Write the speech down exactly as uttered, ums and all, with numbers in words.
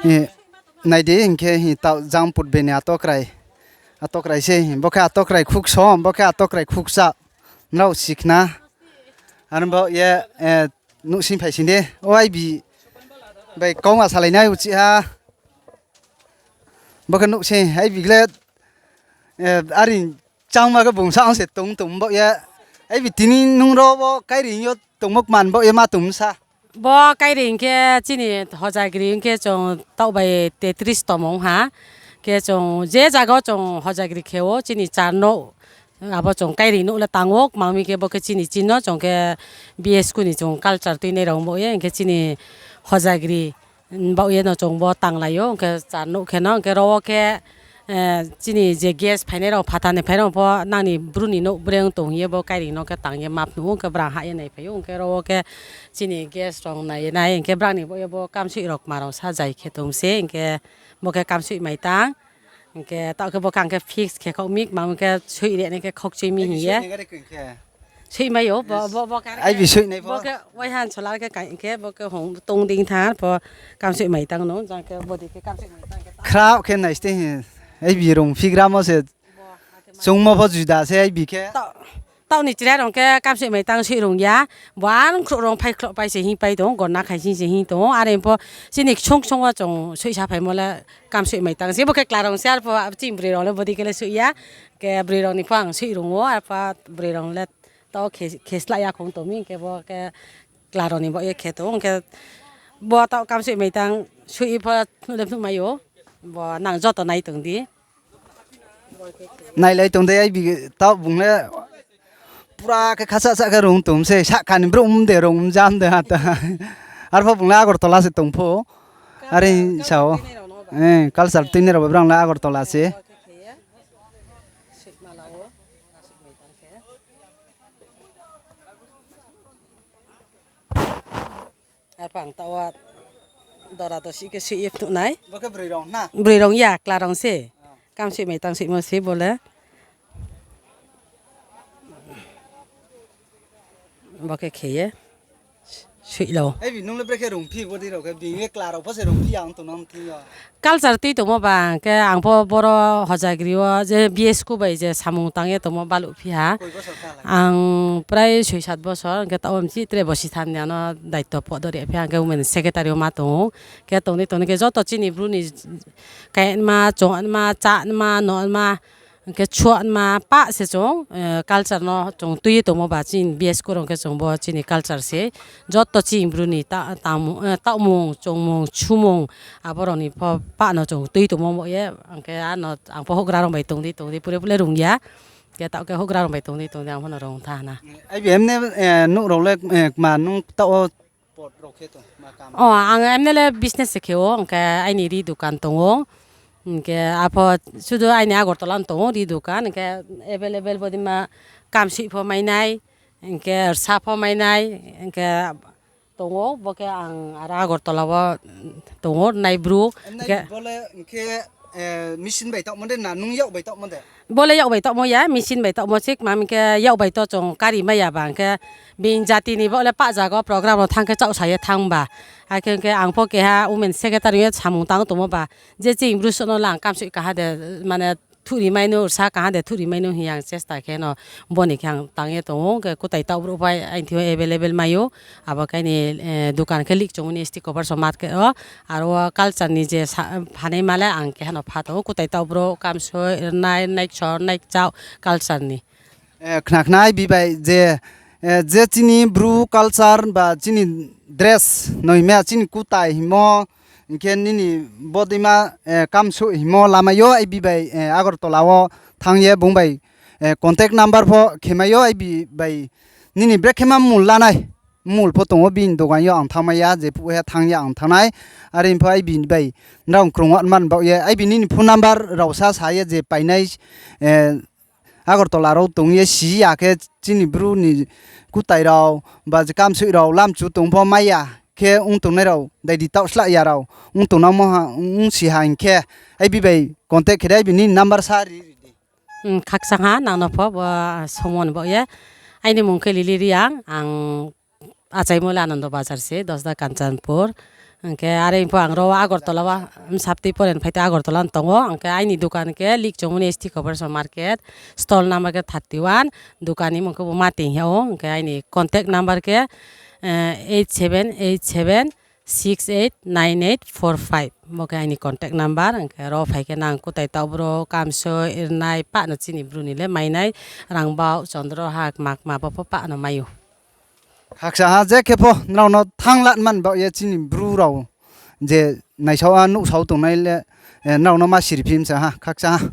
Eh, nai di, hing khe hing taoh jang put bini atokrai. Atokrai se hing, bo khe atokrai khuksom, bo khe atokrai khukcha. Nrao sikhna. Ano bo ye, eh, nuhsing phai sing di. O aibi bai kauma salai nai uchih ha. Bo khe nuhsing, aibi gle, eh, ari changma khe bung sa ang se tong tong bo ye. Aibi tini nung ro bo kairing yo tongmo kman bo ye ma tong sa. Bo kairing khe chini Hojagiri hing khe chung taoh bai tetris tongmung ha. Khe chung je zaga wo chung Hojagiri khe ou chini char nouh, abo chung kairing nouh le tang ou, kmang mi khe bo khe chini chini no chung khe B S K ni chung culture tuinai rao bo ye, hing khe chini Hojagiri, baoh ye no chung bo tanglai ou, hing khe char nouh khe no, hing khe ro wo khe, eh, chini je guest phainai rao, phathar ni phainai rao pho nang ni bru ni nouh bre ong tong hing ye bo kairing no khe tang ye ma phnuh ou, hing khe brang hah ye naiphai ou, hing khe ro wo khe chini guest rao nai ye nai, hing khe brang ni baoh ye bo kamsoih rao kma rao sa zai khe tong se, hing khe bo khe kamsoih mai tang, hing khe taoh khe bo khe ang khe fix khe khaoh mi, kmang khe soih ri nai khe khaukchoi mi hing ye. Soihmai ou, bo, bo, bo khe aibi soihnai bo khe waihan solar khe kai khe, bo khe hong tong dei thanng pho kamsoih mai tang no, jang khe body khe kamsoih mai tang khe. Khrao khe nai ste hing, aibi rung phigramo se chungmo pho juda se aibi khe. Taoh ni chrai rung khe kamsoih mai tang soih rung ya, bo ang khrouh rung phai khlouh pai se hing pai tong, gorna khai sing se hing tong, are pho chini ksung ksung wo chung soihsa phaimo le kamsoih mai tang se, bo khe kla rung se, arpho chini broi rung le body khe le soih ya, khe broi rung ni pho ang soih rung ou, arpho broi rung le taoh khe, khe slah ya khong tong mi, khe bo khe kla rung ni baoh ye khe tong, khe bo taoh kamsoih mai tang soih pho phnuh le phnuh mai ou, bo nang joto nai tong di. Nailai tong dei, aibi taoh bung le pura khe khasa sa khe rung tong se, sahka ni brouh mde rung mjam de ha ta. Arpho bung le Agartala se tong pho. Are sao. Eh, culture tuinai rao bo brang le Agartala se. Arpho ang taoh wo dora dosi khe soih ye phnuh nai. Broi rung ya, kla rung se. Kamsoih mai tang soihmo se bo le. Bo khe khe ye soih lo. Aibi nung le brekhe rungphi, body rao khe bini kla rao pho se rungphi ya ong tong nang thing yo. Culture tui tongmo ba, hing khe ang pho boro Hojagiri wo je B S K bai je samung tang ye tongmo baluh phi ha. Ang prai soi sat bosor, hing khe taoh wo mchi tre bosi tham ni ano daito poh dori phi ha, hing khe women secretary wo ma tong ou. Khe tong dei tong dei khe joto chini bru ni kainma, chonma, chánma, nonma, hing khe chuanma, pah se chung, eh, culture no chung tui ye tongmo ba chini B S K rung khe chung bo chini culture se. Joto chini bru ni ta-, tangmung, eh, taohmung, chongmung, sumung, abo rao ni pho pah no chung tui tongmo bo ye, hing khe ano ang pho houhgra rung bai tong dei tong dei pure pure rung ya. Khe taoh khe houhgra rung bai tong dei tong dei ang pho no rung tha na. Aibi emne, eh, nouh rao le, eh, kma nung taoh wo pot rao khe tong ma kam? O, ang emne le business se khe ou, hing khe aini ri dukan tong ou. Hing khe apho sudu aini Agartala no tong ou ri dukan, hing khe available bodeima kamsoih pho mai nai, hing khe rsa pho mai nai, hing khe tong ou, bo khe ang aro Agartala wo tong ou, nai bru. Bo le hing khe, eh, machine bai taohmo de na nung yak bai taohmo de? Bo le yak bai taohmo ya, machine bai taohmo se, kma hing khe yak bai to chung kari mai ya ba, hing khe bini jati ni bo le pah zaga wo program rao thanng khe chaohsa ye thanng ba. Akhe hing khe ang pho keha women secretary ye samung tang tongmo ba. Je chini bru suh no le ang kamsoih kaha de, mane thuhri mai no, rsa kaha de thuhri mai no hing ye ang chesta khe no bo ni khe ang tang ye tong ou, hing khe kutai taoh brouh bai aini thing yo available mai ou. Abo khe aini, eh, dukan khe Likchong ni S T Copper Shop market wo. Aro wo culture ni je sa-, phanaima le ang keha no pha tong ou, kutai taoh brouh kamsoih, rnai, rnai kchor, rnai kchaoh culture ni. Eh, khna khna aibi bai je, eh, je chini bru culture ba chini dress no hingma chini kutai hingmo, hing khe nini bodeima, eh, kamsoih hingmo lamai yo aibi bai, eh, Agartala wo thanng ye bung bai, eh, contact number pho khemai yo aibi bai nini brekhe ma mul lanai. Mul pho tong ou bini dukan yo ang thanngmai ya, je phuh he thanng ya ang thanng nai. Are pho aibi bai nrao krung wo man baoh ye, aibi nini phone number rao sa sa ye je painai, eh, Agartala rao tong ye si ya khe chini bru ni kutai rao, ba je kamsoih rao lamchu tong pho mai ya khe ong tongnai rao, daidi taoh slah ya rao ong tongnangmo ha, ong si ha hing khe, aibi bai contact khe di, aibi nini number sa ri ri di. Hmm, khakchang ha nang no pho bo songmo ni baoh ye. Aini mung khe Lily Reang, ang achaimo le Anando Bazar se, Dosda Kanchanpur. Hing khe are pho ang ro Agartala wo, bsa tui pore ni phai tei Agartala no tong ou. Hing khe aini dukan khe Likchongmoni S T Corporation Market, stall number khe thirty one, dukan ni mung khe bo Mating hing yag ou. Hing khe aini contact number khe, eh, eight seven eight seven six eight nine eight four five. Bo khe aini contact number. Hing khe ro phai khe nang kutai taoh bro, kamsoi, rnai, pah no chini bru ni le mai nai, rang bau, chondro ha, kma kma bo pho pah no mai ou. Khakchang ha, je khe pho nrao no thanng la man baoh ye chini bru rao je naisao ha nuhsao tongnai le, eh, nrao no ma siri phi msa ha, khakchang ha.